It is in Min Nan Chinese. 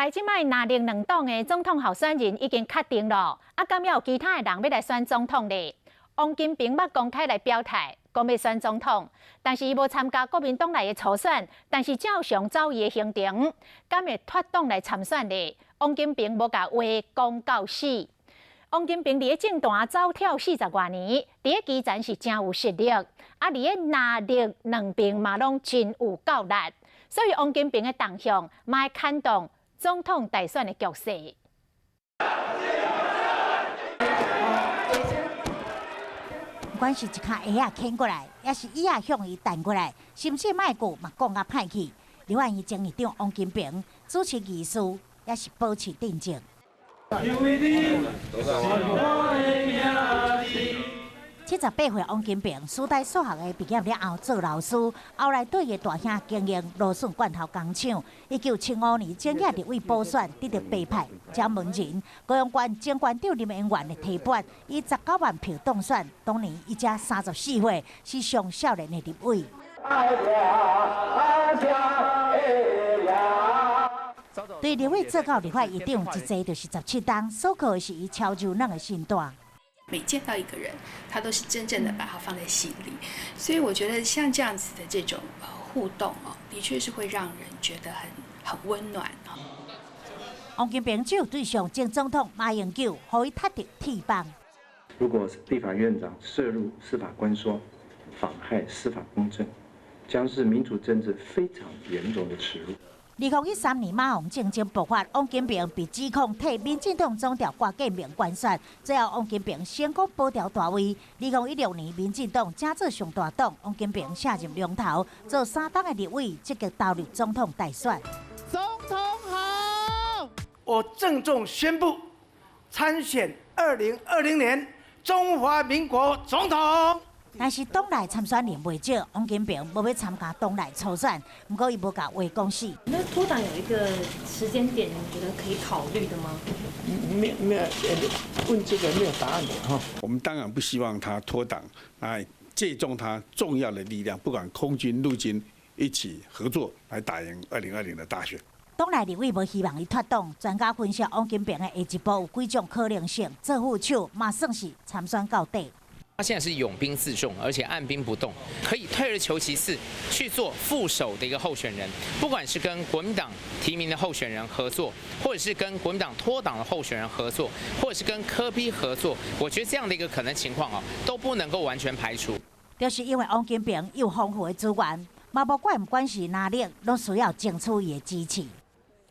來，這擺藍綠兩黨的總統候選人已經確定了，啊，敢猶有其他的人欲來選總統咧？王金平捌公開來表態，講欲選總統，但是伊無參加國民黨內的初選，但是照常走伊的行程，敢會脫黨來參選咧？王金平無共話講到死。王金平佇咧政壇走跳40外年，佇咧基層是誠有實力，啊，佇咧藍綠兩邊嘛攏真有夠力，所以王金平的動向嘛會牽動總統大選的局勢。不管是一跤鞋仔牽過來，抑是椅仔向伊彈過來，甚至麥克嘛講甲歹去。立法院前議長王金平主持儀式，也是保持鎮靜。因為你是我的名字。78歲王金平，師大數學系畢業了後做老師，後來對伊大兄經營蘆筍罐頭工廠。1975年，爭取立委補選，得著白派蔣文仁，高雄縣前縣長林榮源的提拔，以19萬票當選。當年伊才34歲，是上少年的立委。愛對立委做到立法院長，一坐就是17冬，所靠的是伊超柔軟的身段。每見到一個人，他都是真正的把他放在心裡，所以我覺得像這樣子的這種互動哦，的確是會讓人覺得很溫暖哦。王金平只有對上前總統馬英九，予伊踢著鐵板。如果立法院長涉入司法關說，妨害司法公正，將是民主政治非常嚴重的恥辱。2013年馬王政爭爆發，王金平被指控替民進黨總召郭建明關選，最後王金平成功保牢大位。2016年民進黨正做上大黨，王金平卸任龍頭，做3冬的立委，積極投入總統大選。總統好，我鄭重宣布參選2020年中華民國總統。但是黨內參選人袂少，王金平無欲參加黨內初選，毋過伊無共話講死。那脫黨有一個時間點，你覺得可以考慮的嗎？沒沒有，問這個沒有答案的哈。我們當然不希望他脫黨，來借重他重要的力量，不管空軍、陸軍一起合作來打贏2020的大選。黨內立委無希望伊脫黨，專家分析王金平的下一步有幾種可能性，做副手嘛算是參選到底。他現在是擁兵自重，而且按兵不動，可以退而求其次去做副手的一個候選人，不管是跟國民黨提名的候選人合作，或者是跟國民黨脫黨的候選人合作，或者是跟柯 P 合作，我覺得這樣的一個可能情況啊，都不能夠完全排除。就是因為王金平有豐富的資源，嘛無管毋管是藍綠，攏需要爭取伊的支持。